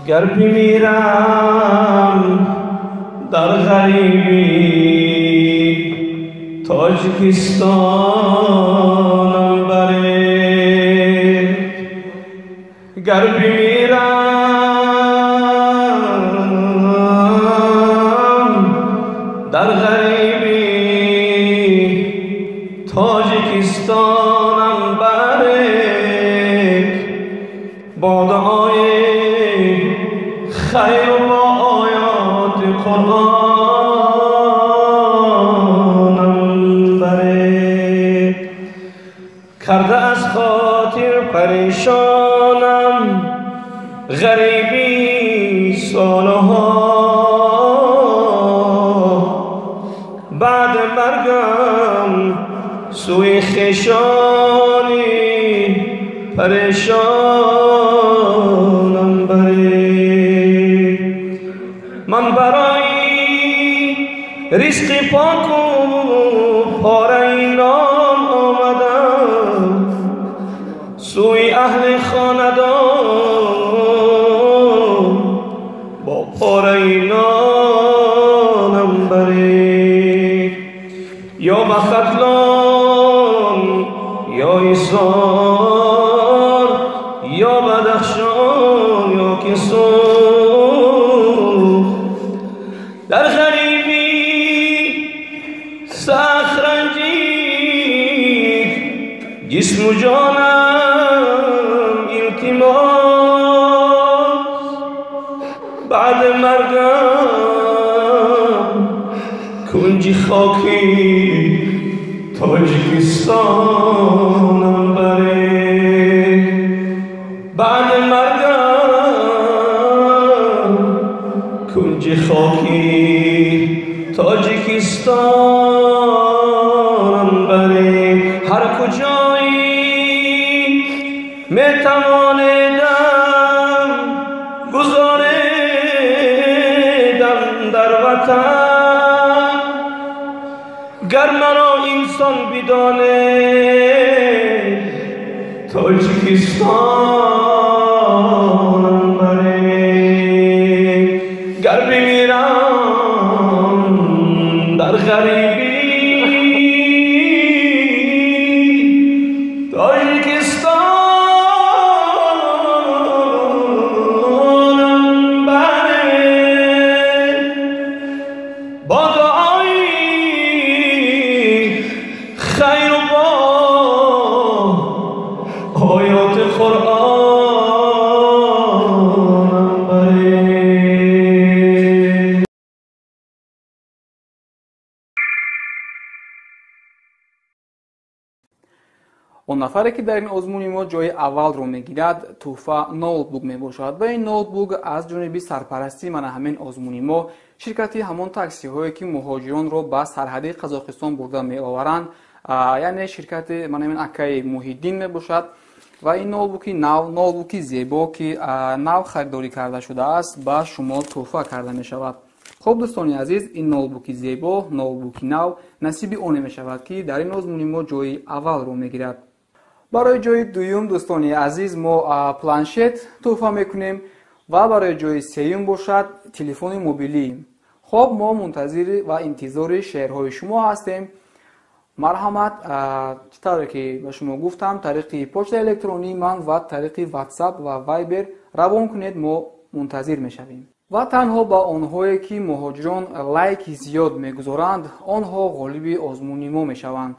Гар бимирам дар ғарибӣ, Тоҷикистонам баред. Гар бимирам дар ғарибӣ, Тоҷикистонам баред. Бо дуои хайру бо оёти Қуръонам баред. Карда аз хотир парешонам ғарибӣ солҳо, баъд маргам сӯи хешонӣ парешонам баред. Ман барои ризқи поку пораи нон омадам сӯи аҳли хонадон, бо пораи нонам баред. Ё ба Хатлон, ё Ҳисор, ё Бадахшон, ё ки Суғд. Дар ғарибӣ сахт ранҷид ҷисму ҷонам илтимос, баъд маргам кунҷи хоки Тоҷикистонам баред. Баъд маргам кунҷи хоки Тоҷикистонам баред. Ҳар куҷои метавонедам гузоредам дар ватан, гар маро инсон бидонед, Тоҷикистонам баред. Гар бимирам дар ғарибӣ, Тоҷикистонам баред. Бо дуои хайру бо оёти Қуръонам баред. Он нафаре ки дар ин озмуни мо ҷои аввалро мегирад, тӯҳфа ноутбук мебошад ва ин ноутбук аз ҷониби сарпарастии мана ҳамин озмуни мо, ширкати ҳамон таксиҳое ки муҳоҷиронро ба сарҳади Қазоқистон бурда меоваранд, яъне ширкати мана ҳамин акаи Муҳиддин мебошад. Ва ин ноутбуки нав, ноутбуки зебо ки нав харидорӣ карда шудааст, ба шумо тӯҳфа карда мешавад. Хуб, дӯстони азиз, ин ноутбуки зебо, ноутбуки нав насиби оне мешавад ки дар ин озмуни мо ҷои аввалро мегирад. Барои ҷои дуюм, дӯстони азиз, мо планшет тӯҳфа мекунем ва барои ҷои сеюм бошад телефони мобилӣ. Хуб, мо мунтазири ва интизори шеърҳои шумо ҳастем. Марҳамат, чӣ тавре ки ба шумо гуфтам, тариқи почтаи электронии ман ва тариқи WhatsApp ва Viber равон кунед, мо мунтазир мешавем. Ва танҳо ба онҳое ки муҳоҷирон лайки зиёд мегузоранд, онҳо ғолиби озмуни мо мешаванд.